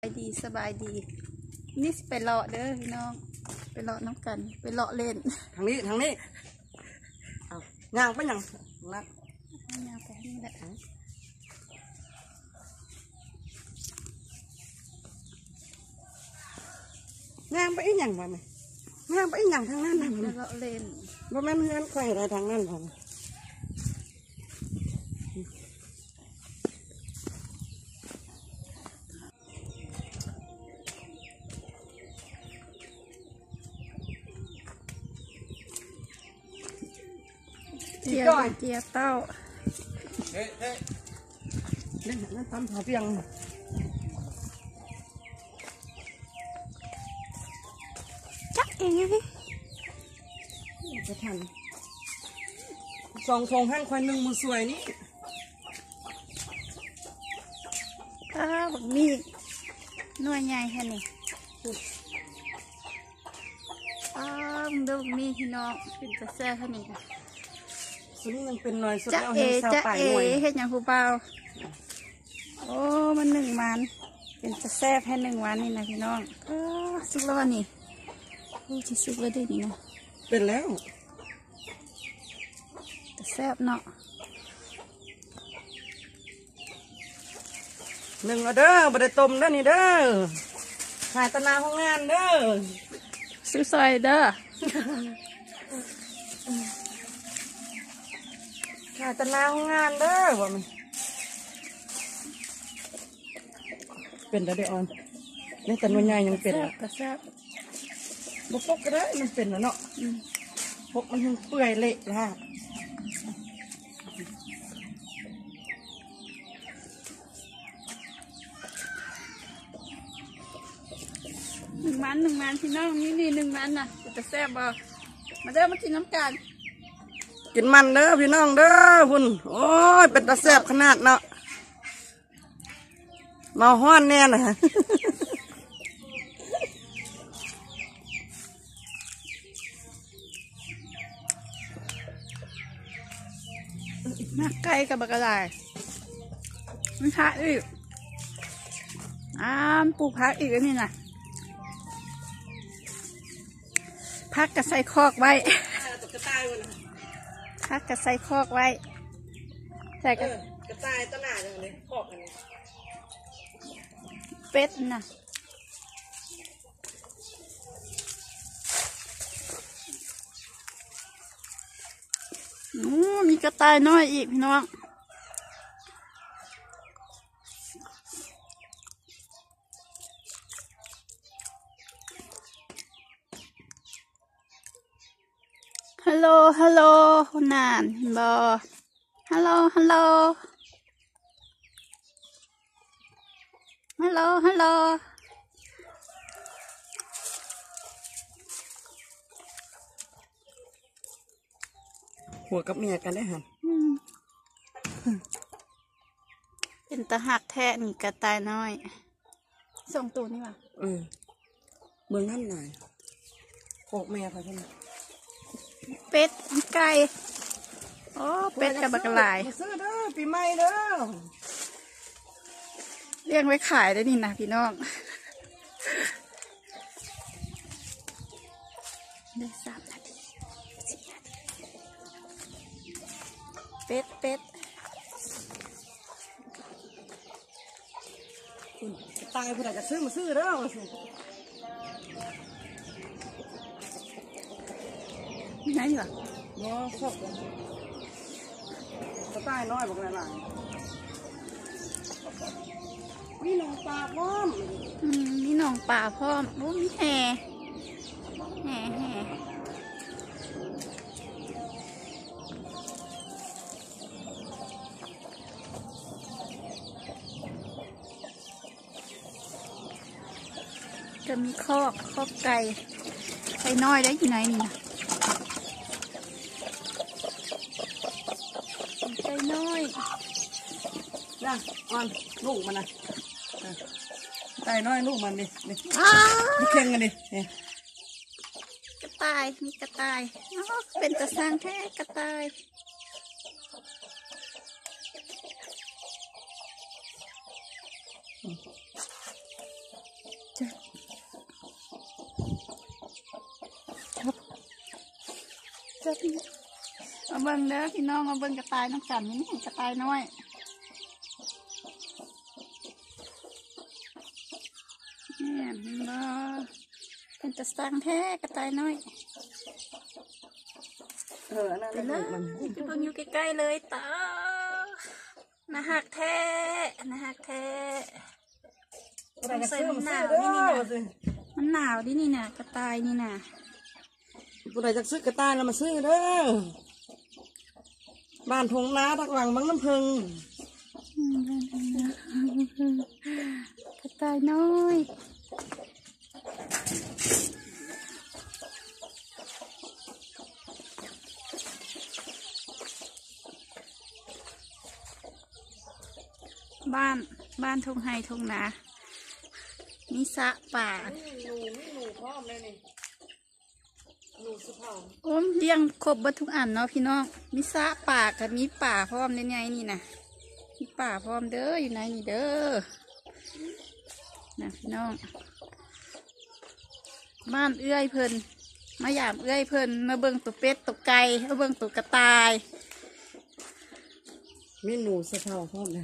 ສະບາຍດີ ສະບາຍດີ ນີ້ຊິໄປເລາະເດີພີ່ນ້ອງ ໄປເລາະນຳກັນ ໄປເລາະເລ່ນ ທາງນີ້ ທາງນີ້ ເອົາ ຍ່າງໄປຫຍັງ ນັກ ຍ່າງໄປນີ້ແຫຼະ ຍ່າງໄປອີຫຍັງວະນີ້ ຍ່າງໄປອີຫຍັງທາງນັ້ນນະ ໄປເລາະເລ່ນ ບໍ່ແມ່ນເຮືອນຂ້ອຍໃດທາງນັ້ນວະ. ເຈຍ ເຈຍເຕົ້າ ເອີ ເອີ ເອີ ນັ້ນ ນັ້ນຕຳຖາວປຽງ ຈ໊ະເອ ບໍ່ທັນ ສອງຖົງຫັ້ນ ຂ້ອຍໜຶ່ງມື້ສວຍນີ້. ອ້າ ບັກໝີ້ ໜ່ວຍໃຫຍ່ແທ້ນີ້ ອ້າ ເບິ່ງເດີບັກໝີ້ພີ່ນ້ອງ ເປັນຕາແຊບແທ້ນີ້ ຊຸມຍັງເປັນໜ່ວຍສົດ ຈ໊ະເອ ຈ໊ະເອ ເຮັດຫຍັງຜູ້ບ່າວ ໂອ້ ມັນໜຶ້ງມັນ ເປັນຕາແຊບແທ້ ໜຶ້ງມັນນີ້ນະພີ່ນ້ອງ ອ້າ ສຸກແລ້ວວະນີ້ ໂອ້ ຊິສຸກແລ້ວເດ້ນີ້ນະ ເປັນແລ້ວ ຕາແຊບເນາະ. ໜຶ້ງເອົາເດີ ບໍ່ໄດ້ຕົ້ມເດີນີ້ເດີ ຂາຍຕາໜ້າໂຮງງານເດີ ຊື້ຊ່ອຍເດີ ຂາຍຕາໜ້າໂຮງງານເດີ ບໍ່ແມ່ນ ເປັນແລ້ວເດອ່ອນ ນີ້ແຕ່ໜ່ວຍໃຫຍ່ຍັງເປັນລະ ຕາແຊບ ຕາແຊບ ບໍ່ປົກກໍໄດ້ ມັນເປັນແລ້ວເນາະ ອືມ ປົກມັນເປື່ອຍເລະລະ ໜຶ້ງມັນ ໜຶ້ງມັນ ພີ່ນ້ອງ ນີ້ ນີ້ໜຶ້ງມັນນະ ເປັນຕາແຊບບໍ່ ມາເດີ ມາກິນນຳກັນ ກິນມັນເດີພີ່ນ້ອງເດີ ພຸ້ນ ໂອ້ຍ ເປັນຕາແຊບຂະໜາດເນາະ. ເມົາຮ້ອນແນ່ນະ ມັກໄກ່ກັບບັກກະຫຼາຍ ມັນຄັກອີກ ອາ ປູກຜັກອີກອັນນີ້ນະ ຜັກກະໃສ່ຄອກໄວ້ ເອີ ຕົວກະຕ່າຍມັນນະ ຜັກກະໃສ່ຄອກໄວ້ ໃສ່ກະ ເອີ ກະຕ່າຍຕະໜ້າຈັ່ງນີ້ ຄອກອັນນີ້ ເປັດນະ ໂອ້ ມີກະຕ່າຍນ້ອຍອີກພີ່ນ້ອງ. ຮັລໂຫຼ ຮັລໂຫຼ ນານ ເຫັນບໍ່? ຮັລໂຫຼ ຮັລໂຫຼ ຮັລໂຫຼ ຮັລໂຫຼ ຜົວກັບເມຍກັນເດ້ຫັ້ນ. ອືມ ເປັນຕາຮັກແທ້ນີ້ ກະຕ່າຍນ້ອຍ. ສອງໂຕນີ້ຫວາ? ເອີ ເບິ່ງນັ້ນນາຍ ຄອກແມ່ຂ້ອຍພຸ້ນນະ ເປັດ ໄກ່ ໂອ້ ເປັດກະບັກຫຼາຍ ມາຊື້ເດີ ປີໃໝ່ເດີ ລ້ຽງໄວ້ຂາຍໄດ້ນີ້ນະພີ່ນ້ອງ. ໄດ້ສາມນາທີ ສິບນາທີ ເປັດ ເປັດ ຄຸນ ຕາຍ ຜູ້ໃດກະຊື້ມາຊື້ເດີ ວ່າຊິ ມີໄນຫວາ? ບໍ່ ຊອບ ກະຕ່າຍນ້ອຍບັກຫຼາຍໆ. ມີໜອງປາພ້ອມ ອືມ ມີໜອງປາພ້ອມ. ໂອ້ ມີແຫ່ ແຫ່ ແຫ່ ກະມີຄອກ ຄອກໄກ່ ໄກ່ນ້ອຍໄດ້ຢູ່ໃນນີ້ນະ ໄກ່ນ້ອຍ. ນະ ອ່ອນ ລູກມັນນະ ນະ ໄກ່ນ້ອຍລູກມັນນີ້ ນີ້ ອ້າ ມີເຄັ່ງອັນນີ້ ນີ້ ກະຕ່າຍ ມີກະຕ່າຍ. ໂອ້ ເປັນຕາຊ່າງແທ້ ກະຕ່າຍ. ອືມ ກັນ ມາເບິ່ງເດີພີ່ນ້ອງ ມາເບິ່ງກະຕ່າຍນຳກັນ ນີ້ກະຕ່າຍນ້ອຍ ແມ່ນ ເຫັນບໍ່? ເປັນຕາຊັງແທ້ກະຕ່າຍນ້ອຍ ເອີ ອັນນັ້ນ ໄປເລີຍ ໄປເບິ່ງຢູ່ໃກ້ໆເລີຍ ຕາ ໜ້າຮັກແທ້ ໜ້າຮັກແທ້ ຜູ້ໃດຢາກຊື້ ສງໄສມັນໜາວ ມາຊື້ເດີ ນີ້ນະ ມັນໜາວເດ້ນີ້ນະ ກະຕ່າຍນີ້ນະ ຜູ້ໃດຢາກຊື້ກະຕ່າຍລະມາຊື້ເດີ ບ້ານທົ່ງນາ ດັກຫຼັງວັງນ້ຳເຜິ້ງ ອືມ ບ້ານທົ່ງນາ ກະຕ່າຍນ້ອຍ. ບ້ານ ບ້ານທົ່ງໄຮ່ທົ່ງນາ ມີສະປາ ມີໜູ ມີໜູພ້ອມເລີຍນີ້ ໜູສະເພົາ ໂອ້ ລ້ຽງຄົບເບິດທຸກອັນເນາະພີ່ນ້ອງ ມີສະປາ ກະມີປາພ້ອມ ໃນນີ້ນະ ມີປາພ້ອມເດີ ຢູ່ໃນນີ້ເດີ ນະພີ່ນ້ອງ ບ້ານເອື້ອຍເພິ່ນ ມາຢາມເອື້ອຍເພິ່ນ ມາເບິ່ງໂຕເປັດໂຕໄກ່ ມາເບິ່ງໂຕກະຕ່າຍ ມີໜູສະເພົາພ້ອມເດີ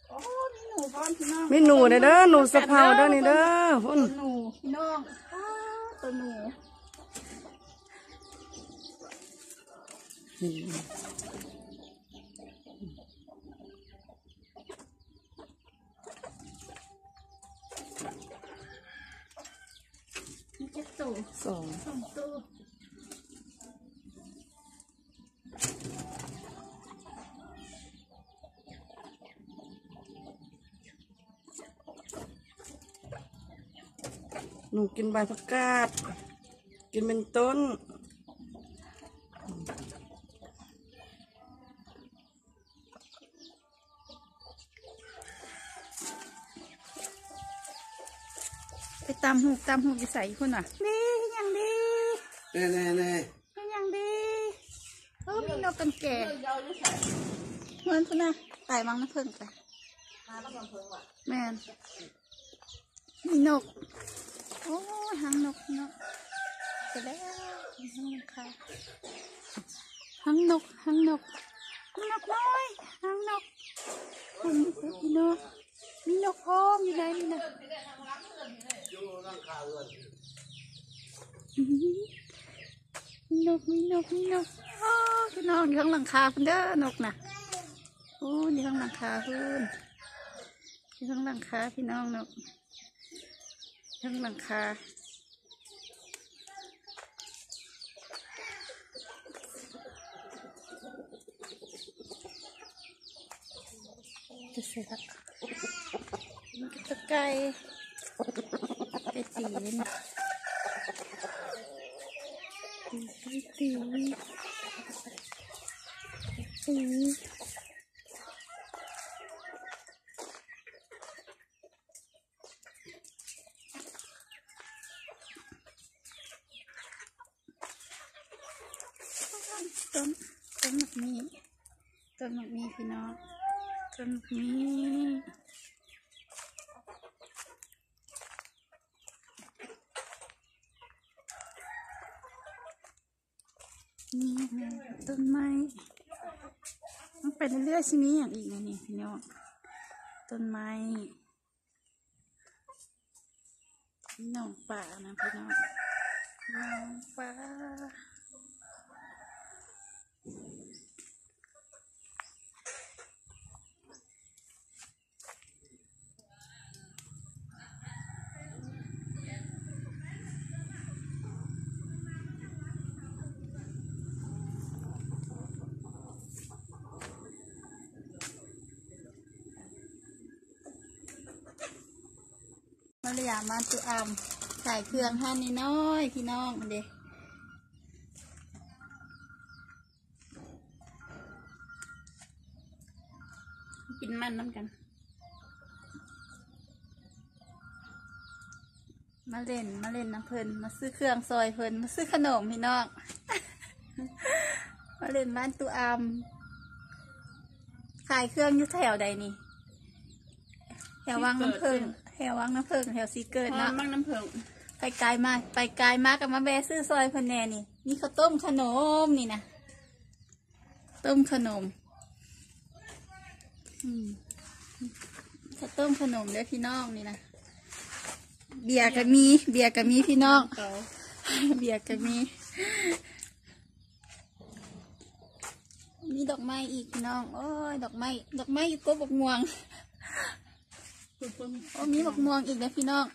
ໂອ້ ມີໜູພ້ອມພີ່ນ້ອງ ມີໜູແດ່ເດີ ໜູສະເພົາເດີນີ້ເດີ ພຸ້ນ ໂຕໜູພີ່ນ້ອງ ອ້າ ໂຕໜູ ມີຈັກໂຕ? ສອງ ສອງໂຕ. ໜູກິນໃບຜັກກາດ ກິນເປັນຕົ້ນ. ໄປຕຳຫູກ ຕຳຫູກຢູ່ໃສພຸ້ນຫວາ? ດີ ເຮັດຫຍັງດີ? ແນ່ໆໆ ເຮັດຫຍັງດີ? ໂອ້ ມີນົກກັນແກ່ ເຮືອນພຸ້ນນະ ໄປວັງນ້ຳເຜິ້ງໄປ. ແມ່ນ. ມີນົກ ໂອ້ຍ ຫາງນົກເນາະ ໄປແລ້ວ ຫາງນົກ ຫາງນົກ ຫາງນົກ ໜົກນ້ອຍ ຫາງນົກ ຫາງນົກ ພີ່ນ້ອງ ມີນົກພ້ອມຢູ່ໃນນີ້ນະ ມີນົກ ມີນົກ ມີນົກ ໂອ້ ພີ່ນ້ອງ ຢູ່ທາງຫຼັງຄາພຸ້ນເດີ ນົກນະ ໂອ້ ຢູ່ທາງຫຼັງຄາພຸ້ນ. ຢູ່ເທິງຫຼັງຄາພີ່ນ້ອງເນາະ ເທິງຫຼັງຄາ ຈະເສັດລະ ມັນກໍຈະໄກ່ ໄກ່ຕີນ ໄກ່ຕີນ ໄກ່ຕີນ. ຕົ້ນ ຕົ້ນໝາກມີ້ ຕົ້ນໝາກມີ້ພີ່ນ້ອງ ຕົ້ນໝາກມີ້. ນີ້ ຕົ້ນໄມ້ ມັນໄປເລື້ອຍໆ ຊິມີຫຍັງອີກແດ່ນີ້ພີ່ນ້ອງ ຕົ້ນໄມ້ ໜອງປານະພີ່ນ້ອງ ໜອງປາ. ມາເລຍມາຕຸອຳ ຂາຍເຄື່ອງຫັ້ນນ້ອຍໆ ພີ່ນ້ອງ ເດ້. ກິນມັນນຳກັນ ມາຫຼິ້ນ ມາຫຼິ້ນນຳເພິ່ນ ມາຊື້ເຄື່ອງຊ່ອຍເພິ່ນ ມາຊື້ຂະໜົມພີ່ນ້ອງ ມາຫຼິ້ນບ້ານຕຸອຳ ຂາຍເຄື່ອງຢູ່ແຖວໃດນີ້? ແຖວວັງນ້ຳເຜິ້ງ ແຖວວັງນ້ຳເຜິ້ງ ແຖວສີເກີດເນາະ ມັກນ້ຳເຜິ້ງ ໄປກາຍມາ ໄປກາຍມາກໍມາແວ່ຊື້ຊ່ອຍເພິ່ນແດ່ນີ້ ມີເຂົ້າຕົ້ມຂະໜົມນີ້ນະ ຕົ້ມຂະໜົມ ອືມ ເຂົ້າຕົ້ມຂະໜົມເດີ້ພີ່ນ້ອງນີ້ນະ ເບຍກໍມີ ເບຍກໍມີພີ່ນ້ອງ ເບຍກໍມີ ມີດອກໄມ້ອີກພີ່ນ້ອງ ໂອ້ຍ ດອກໄມ້ ດອກໄມ້ຢູ່ກົກບັກມ່ວງ ໂອ້ ມີບັກມ່ວງອີກເດີ້ພີ່ນ້ອງ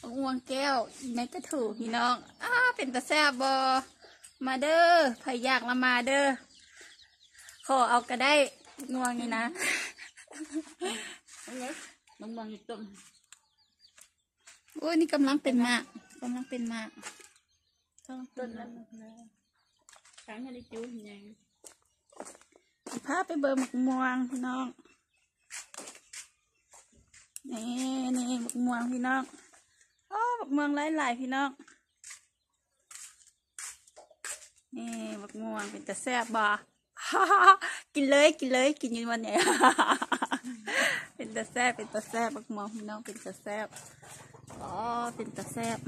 ບັກມ່ວງແກ້ວ ໃນກະຖູພີ່ນ້ອງ ອ້າ ເປັນຕາແຊບບໍ່? ມາເດີ້ ໃຜຢາກລະມາເດີ້ ຂໍເອົາກໍໄດ້ ບັກມ່ວງນີ້ນະ ເອົາເລີຍ ບັກມ່ວງຢູ່ຕົ້ນ ໂອ້ຍ ນີ້ກຳລັງເປັນໝາກ ກຳລັງເປັນໝາກ ຕ້ນນັ້ນ ທາງທະເລຈູໃຫຍ່ ຊິພາໄປເບິ່ງໝາກມ່ວງພີ່ນ້ອງ ນີ້ ນີ້ໝາກມ່ວງພີ່ນ້ອງ ໂອ້ ໝາກມ່ວງຫຼາຍໆ ພີ່ນ້ອງ ນີ້ໝາກມ່ວງເປັນຕາແຊບບໍ່? ກິນເລີຍ ກິນເລີຍ ກິນຢູ່ວັນນີ້ ເປັນຕາແຊບ ເປັນຕາແຊບ ໝາກມ່ວງພີ່ນ້ອງ ເປັນຕາແຊບ ອໍ ເປັນຕາແຊບ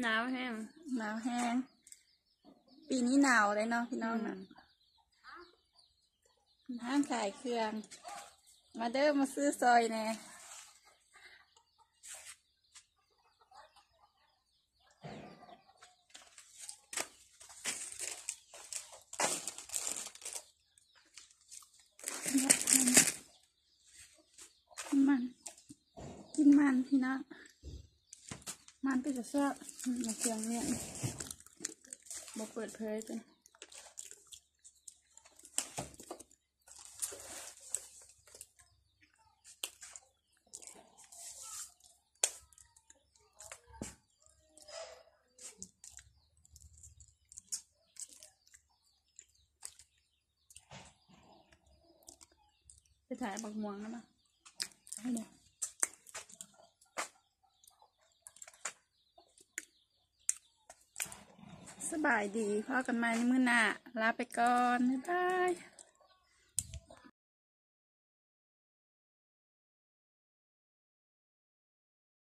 ໜາວແຮງ ໜາວແຮງ ປີນີ້ໜາວເດ້ເນາະພີ່ນ້ອງເນາະ ອືມ ຮ້ານຂາຍເຄື່ອງ ມາເດີ້ ມາຊື້ຊ່ອຍແດ່ ມັນ ກິນມັນພີ່ນ້ອງ ມັນເປັນຕາແຊບ ອືມ ເຄື່ອງນີ້ ບໍ່ເປີດເຜີຍເປັນ ໄປຖ່າຍບັກມ່ວງນຳ ສະບາຍດີ ພໍ້ກັນໃໝ່ໃນມື້ໜ້າ ລາໄປກ່ອນ ບາຍບາຍ.